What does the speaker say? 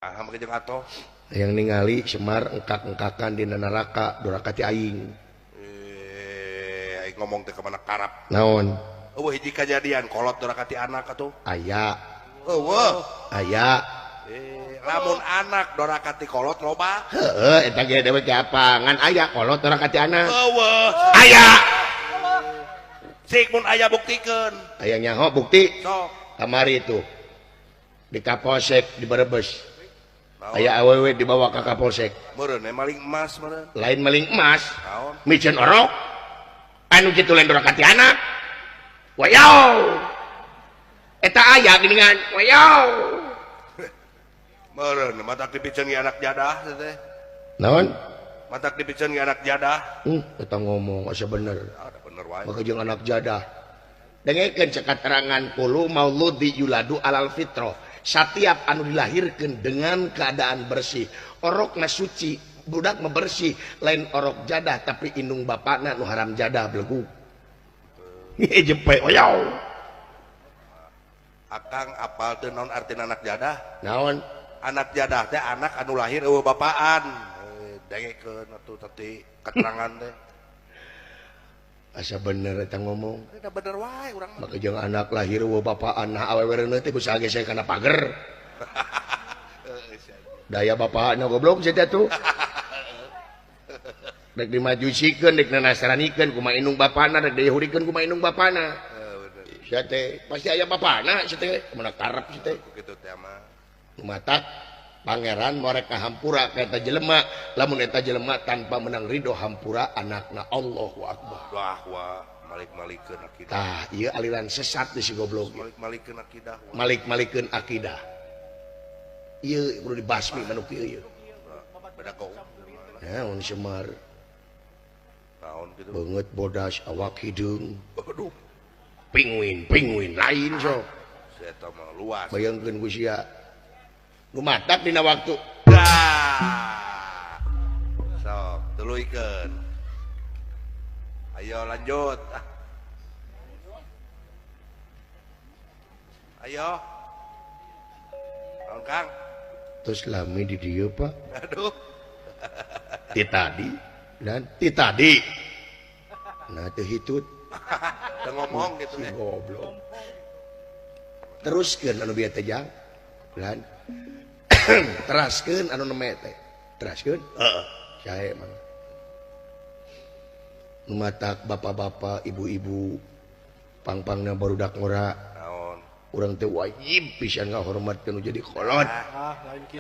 Ah, make jeung atoh. Yang ningali Semar engkak-engkakan dina neraka doraka ti aing. Eh, aing ngomong teh ka mana karap. Naon? Eueuh hiji kajadian kolot doraka ti anak atuh. Aya. Eueuh. Aya. Eh, lamun anak doraka ti kolot loba. Heeh, eta ge dewek apa? Ngan aya kolot doraka ti anak. Eueuh. Aya. Sik mun aya buktikeun. Aya nyaho bukti. Sok. Kamari itu di Kapolsek di Brebes. Aya awewe dibawa ke Kapolsek. Meureun maling emas meureun. Lain maling emas. Naon? Miceun orok. Anu kitu lain doraka ti anak. Wayaw. Eta aya geuningan. Wayaw. Meureun matak dipiceun ge anak jadah teh. Naon? Matak dipiceun ge anak jadah. Eta ngomong asa bener. Ah, bener wae. Maka jeung anak jadah. Dengekeun cek katerangan kulu mauludi yuladu alal fitrah. Setiap anu dilahirkan dengan keadaan bersih, orokna suci, budak mah bersih, lain orok jadah tapi indung bapakna nu haram jadah belegu. Jepe oyaw. Akang apal teu naon artina anak jadah? Naon? Anak jadah teh anak anu lahir eueuh bapaan. Dengekeun atuh tadi keterangan teh. Asa bener eta ngomong. Eta bener wae urang mah. Maka jeung anak lahir eueuh bapaan, nah awewe reuneuh teh ku saha ge kana pager. Daya bapakna goblok sia teh tuh. Rek dimajusikeun, rek nanasranikeun kumaha indung bapana, rek diyahudikeun kumaha indung bapana. Sia teh pasti aya bapana sia teh, kumaha karep sia teh. Kitu teh mah. Matak pangeran morek ka hampura ka eta jelema, lamun eta jelema tanpa menang ridho hampura anakna Allahu Akbar. Wah wah, malik-malikeun akidah. Tah, ieu aliran sesat di si goblok. Malik-malikeun akidah. Malik-malikeun akidah. Ieu kudu dibasmi manu kieu ieu. Beda kau. Naon Semar? Naon kitu? Beungeut bodas awak hideung. Aduh. Pinguin, pinguin lain sok. Eta mah luas. Bayangkeun ku sia. Nu matak dina waktu. Dah. Sok, tuluykeun. Ayo lanjut. Ayo. Naon Kang? Terus lami di dieu, Pak. Aduh. Ti tadi dan ti tadi. Nah teu hitut. Teu ngomong gitu Si teh. goblok. Teruskeun anu bieu teh jang. Lan. Teraskeun anu neme teh. Teraskeun? Heeh. Sae mah. Nu matak bapak-bapak, ibu-ibu pang-pangna barudak ngora. Naon? Urang teh wajib pisan ngahormatkeun nu jadi kolot. Ah, lain kitu.